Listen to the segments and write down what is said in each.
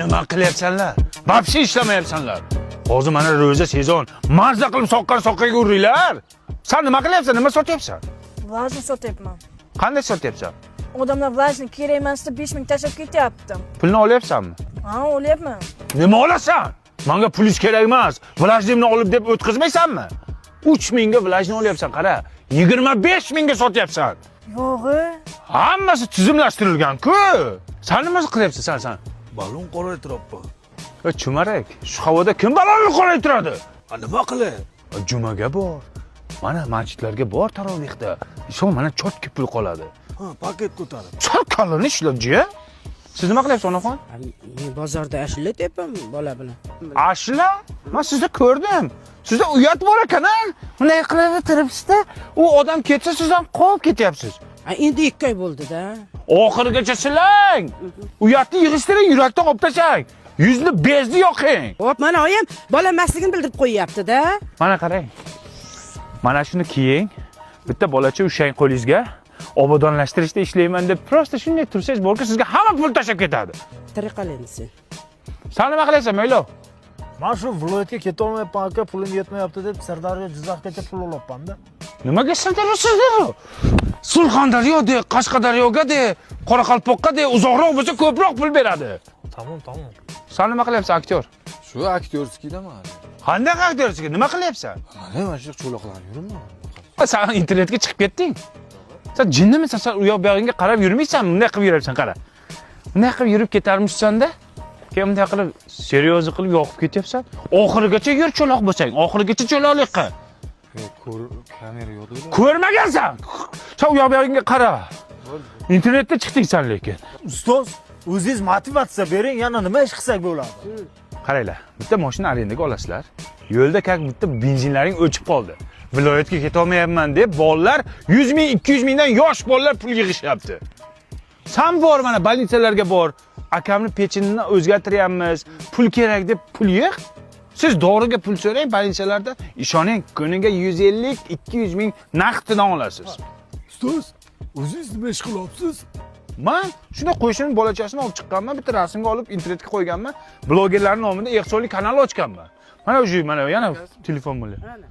Nima qilyapsanlar? Вообще ishlamayapsanlar. Hozir mana ro'za sezon. Mazza qilib soqqan soqqaga uringlar. San nima qilyapsan? Nima sotyapsan? Влажный sotyapman. Qanday sotyapsan? Odamlar влажный kerak emas deb 5000 tashlab ketyapti. Pulni olyapsanmi? Ha, olyapman. Nima olasan? Manga pulingiz kerak emas. Влажный imni olib deb o'tkazmaysanmi? 3000 ga влажный olyapsan, qara. 25 mingga sotyapsan. Yo'g'i. Hammasi tizimlashtirilgan-ku. San nima qilyapsan san? Balon qoraytiryapman. E, chumarak, shu havoda kim balonni qoraytiradi? A, nima qilay? E, jumaga bor. Mana masjidlarga bor tarovehda. Shu mana чётко pul qoladi. Ha, paket ko'tarib. Sal kallani ishlab jiya. Siz nima qilyapsiz, onaxon? Men bozorda ashula aytyapman bola bilan. Ashula? Men sizni ko'rdim. Sizda uyat bor ekan, a? Bunday qilib o'tiribsiz-da, u odam ketsa siz ham qolib ketyapsiz. Ha, endi 2 oy bo'ldi-da. Oxirigacha silang. Uyatni yig'ishtiring, yurakdan olib tashlang. Yuzni bezni yoqing. Hop, mana oyim bola emasligini bildirib qo'yyapti-da. Mana qarang. Mana shuni kiying. Bitta bolacha ushlang qo'lingizga. Obodonlashtirishda ishlayman deb просто shunday tursangiz bo'lki, sizga hamma pul tashlab ketadi. Tirik qol endi sen. San nima qilyapsan, Mo'ylov? Man shu viloyatga ketolmayapman, aka, pulim yetmayapti deb Sirdaryo, Jizzaxgacha pul olyapman-da. Nimaga Sirdaryo, Sirdaryo? Surxondaryo de, Qashqadaryoga de, Qoraqalpoqqa de, uzoqroq bo'lsa ko'proq pul beradi. Tamom. San nima qilyapsan, aktyor? Shu актёрский daman. Qanday актёрский? Nima qilyapsan? Mana shu cho'loqlanib yuribman. San internetga chiqib ketding. Sen jinnimisan? Sen u yoq bu yog'ingga qarab yurmaysan, bunday qilib yuribsan, qara. Bunday qilib yurib ketarmishsan-da. Keyin bunday qilib, серьёзно qilib yoqib ketyapsan. Oxirigacha yur cho'loq bo'lsang, oxirigacha cho'loqlik qil. Ko'r kamera yo'q. Ko'rmagansan. Sen u yoq bu yog'ingga qara. Internetda chiqding sen lekin. Ustoz, o'zingiz motivatsiya bering, yana nima ish qilsak bo'ladi? Qaranglar, bitta mashina arendaga olasizlar. Yo'lda как bitta benzinlaring o'chib qoldi. Viloyatga ketolmayapman deb bolalar 100 ming, 200 mingdan yosh bolalar pul yig'ishyapti. San bor, mana больница larga bor. Akamni печень ini o'zgartiryapmiz. Pul kerak deb pul yig'. Siz doriga pul so'rang больница larda, ishoning, kuniga 150, 200 ming naqdidan olasiz. Ustoz, o'zingiz nima ish qilyapsiz? Man shunda qo'shini bolachasini olib chiqqanman, bitta rasmga olib internetga qo'yganman. Blogerlarning nomida ehsonli kanal ochganman. Mana o'sha, mana yana telefon bo'lyapti.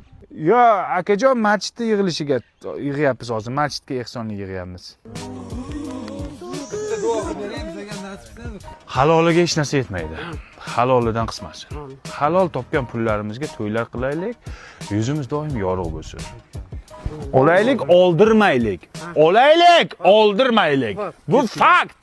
Yo, akajon, masjidda yig'ilishiga yig'yapmiz hozir. Masjidga ehsonli yig'yapmiz. Haloliga hech narsa yetmaydi. Halolidan qismasi. Halol topgan pullarimizga to'ylar qilaylik, yuzimiz doim yorug' bo'lsin. Olaylik, oldirmaylik. Olaylik, oldirmaylik. Bu fakt.